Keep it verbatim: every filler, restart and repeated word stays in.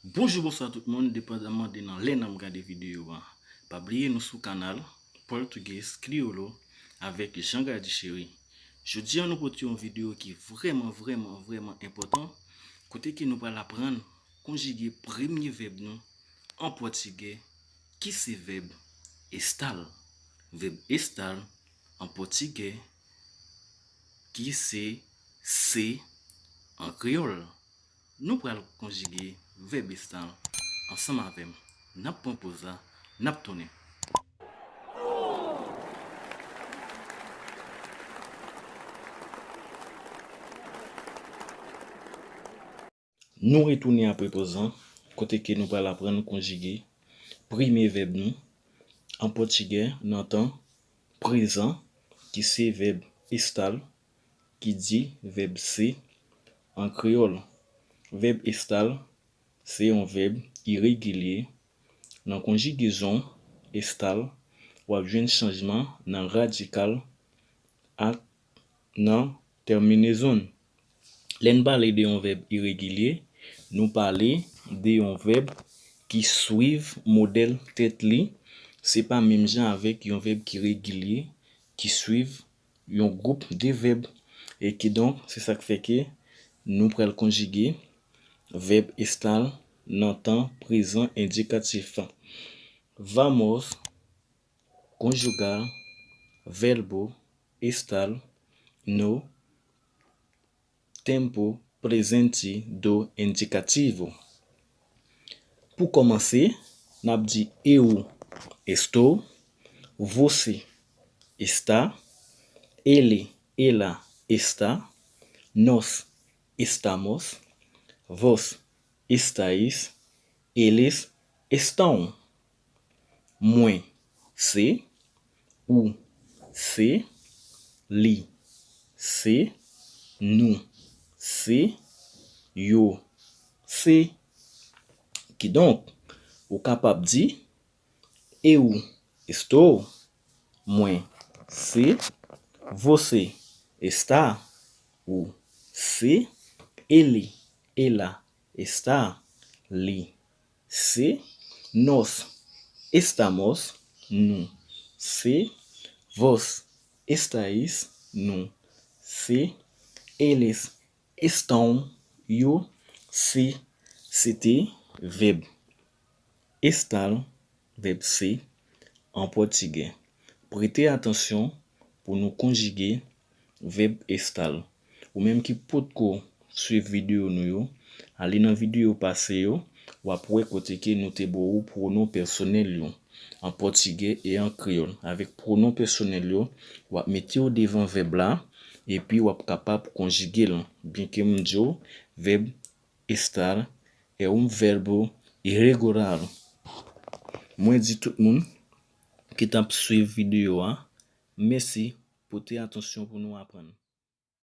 Bonjou, bonswa tout moun, depandaman de nan lè n ap gade videyo a. Pa bliye nou sou kanal Português Crioulo avèk Jean Gardy Chéri. Jodi a nou pote yon videyo ki vrèman, vrèman, vrèman enpòtan, kote ke nou pral aprann konjige premye vèb nou an pòtigè, ki se vèb estar. Vèb estar an pòtigè, ki se ser an kreyòl. Nou pral konjige vèb estar ansanm avè m. N ap pran poz la, n ap tounen. Nou retounen apre poz lan, kote ke nou pral aprann konjige premye vèb nou an pòtigè nan tan prezan, ki se vèb estar, ki di vèb ser an kreyòl. Vèb estar se yon vèb iregilye. Nan konjigezon estar, w ap jwenn chanjman nan radikal ak nan tèminezon. Lè n pale de yon vèb iregilye, nou pale de yon vèb ki swiv modèl tèt li. Se pa menm jan avèk yon vèb ki regilye, ki swiv yon gwoup de vèb. E kidonk, se sa k fè ke nou pral konjige vèb estar nan tan prezan endikatif. Vamos conjugar verbo estar no tempo presente do indicativo. Pou kòmanse, n ap di eu estou, você está, ele, ela está, nós estamos, vós estáis, eles estão. Mwen se, ou se, li se, nou se, yo se. Kidonk, ou kapab di, eu estou, mwen se, você está, ou se, ele, ela está, li se, nós estamos, nou se, vós estáis, nou se, eles estão, yo se. Se te vèb estar, vèb ser an pòtigè. Prete atansyon pou nou konjige vèb estar. Ou menm ki potko swiv videyo nou yo, ale nan videyo pase yo, w ap wè kote ke nou te ba ou pwonon pèsonèl yo an pòtigè e an kreyòl. Avèk pwonon pèsonèl yo, w ap mete yo devan vèb la, epi w ap kapab konjige l. Byenke m di w, vèb estar é un verbo irregular. Mwen di tout moun ki t ap swiv videyo a, mèsi, pote atansyon pou nou aprann.